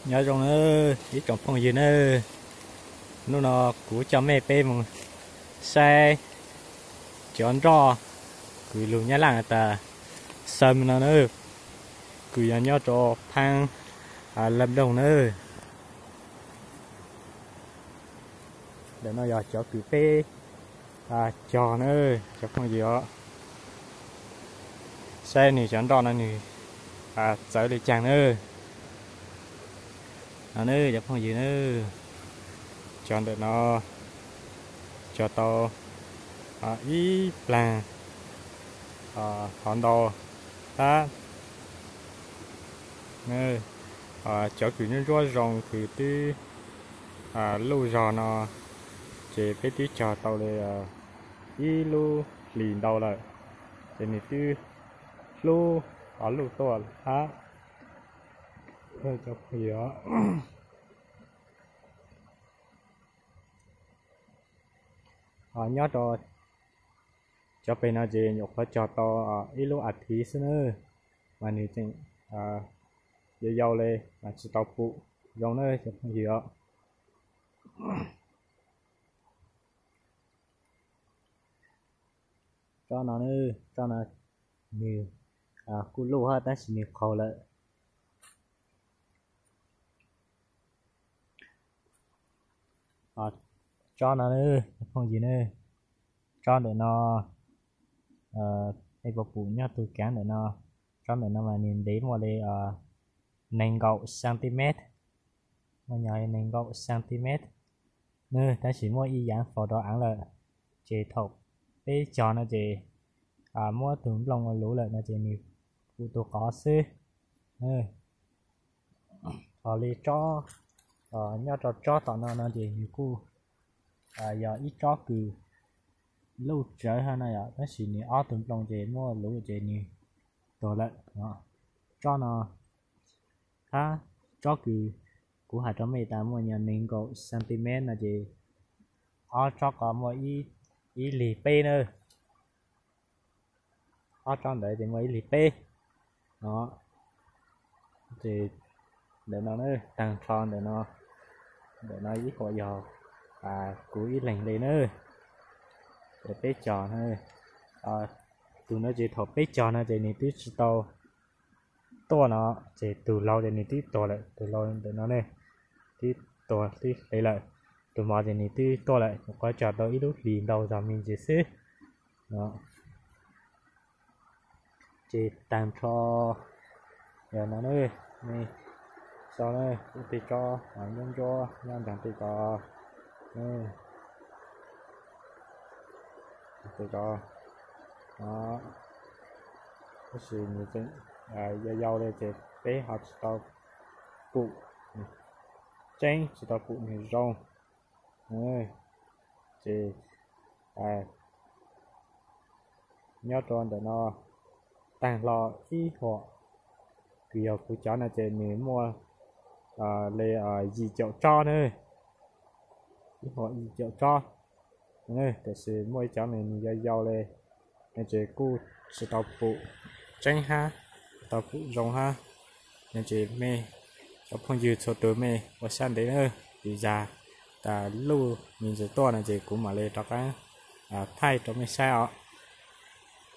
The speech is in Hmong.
Nyob zoo nawb ib tsoom phooj ywg nawb, hnub no kuv coj mej peb mus saib cov nroj kws lug Nyab Laj tas xaw no nawb, kws yog nyob rau phaab Lâm Đồng nawb. Ntawm no yog cov kws peb cog nawb cov phooj ywg os. Saib nwg cov nroj no nwg txawv le caag nawb. No nawb cov phooj ywg nawb, cov ntawm no cog tau ib plaag hov ntau hab. Cov kws ntsuab ntsuab zoo kws twb luj zog no ces peb twb cog tau le ib lub hlis ntau lawm, ces nws twb hlub hov luj tuaj hab. Nyob rau cov peg no ces nyuam qhuav cog tau ib lub as thiv xwb nawb, mas nws tseem yau yau le mas tsis tau pum zoo nawb cov phooj ywg os. Tsob no, tsob no nws kuj luj hab tab sis nws qaug lawm. Tsob no phooj ywg nawb, tsob ntawm no nej puas pum nyob tug kaav ntawm no, tsob ntawm no mas nws ntev muaj le nees nkaum centimet, muaj nyob nees nkaum centimet nawb, tab sis muaj ib yaav faus rov aav lawm, ces thaum peb cog no ces muab tug nplooj ua luv lawm no ces nws pum tug qov xwb. Ho li tsob nyob rau tsob tom no no ces nws kuj yog ib tsob kws luj tsawv hab no yom, tab sis nws ob tug nplooj ces muaj luv ces nws tuag lawm. Tsob no hab tsob kws kuv has rau mej tas muaj nyob nees nkaum centimet no ces ob tsob ko muaj ib lig peb nawb. Ob tsob ntawd ces muaj ib lig peb no. Ces ntawm no taag nrho ntawm no, ntawm no ib huam yog kuv ib leeg le nawb. Ces peb cog, tus no ces thaum peb cog no ces nws twb tsis tau tuaj no, ces tus laug ces nws twb tuag lawm, tus laug ntawm no ne twb tuag twb hle lawm. Tus mov ces nws twb tuaj lawm, nyuam qhuav cog tau ib lub hlis ntau zog me ntsis xwb. Ces taag nrho yog no, mej saib na, tej tsob ntsuab ntsuab nyob nraag tej ko, tej ko, tab sis nws tseem yau yau le ces peb ho tsis tau pum tseeb, tsis tau pum nws zoo. Ces nyob rau ntawm no taag hlo ib huam, kws yog kuv cov no ces nws muaj le yim caum tsob na, ib huam yim caum tsob. Tab sis muaj ib cov nws yau yau le no ces kuj tsis tau pum tseeb hab, tsis tau pum zoo hab. No ces mej cov phooj ywg txhua tus mej ua sab ntev na, vim zag tas luj me ntsis tuaj no ces kuv mam li rov qaab thaij rau mej saib os.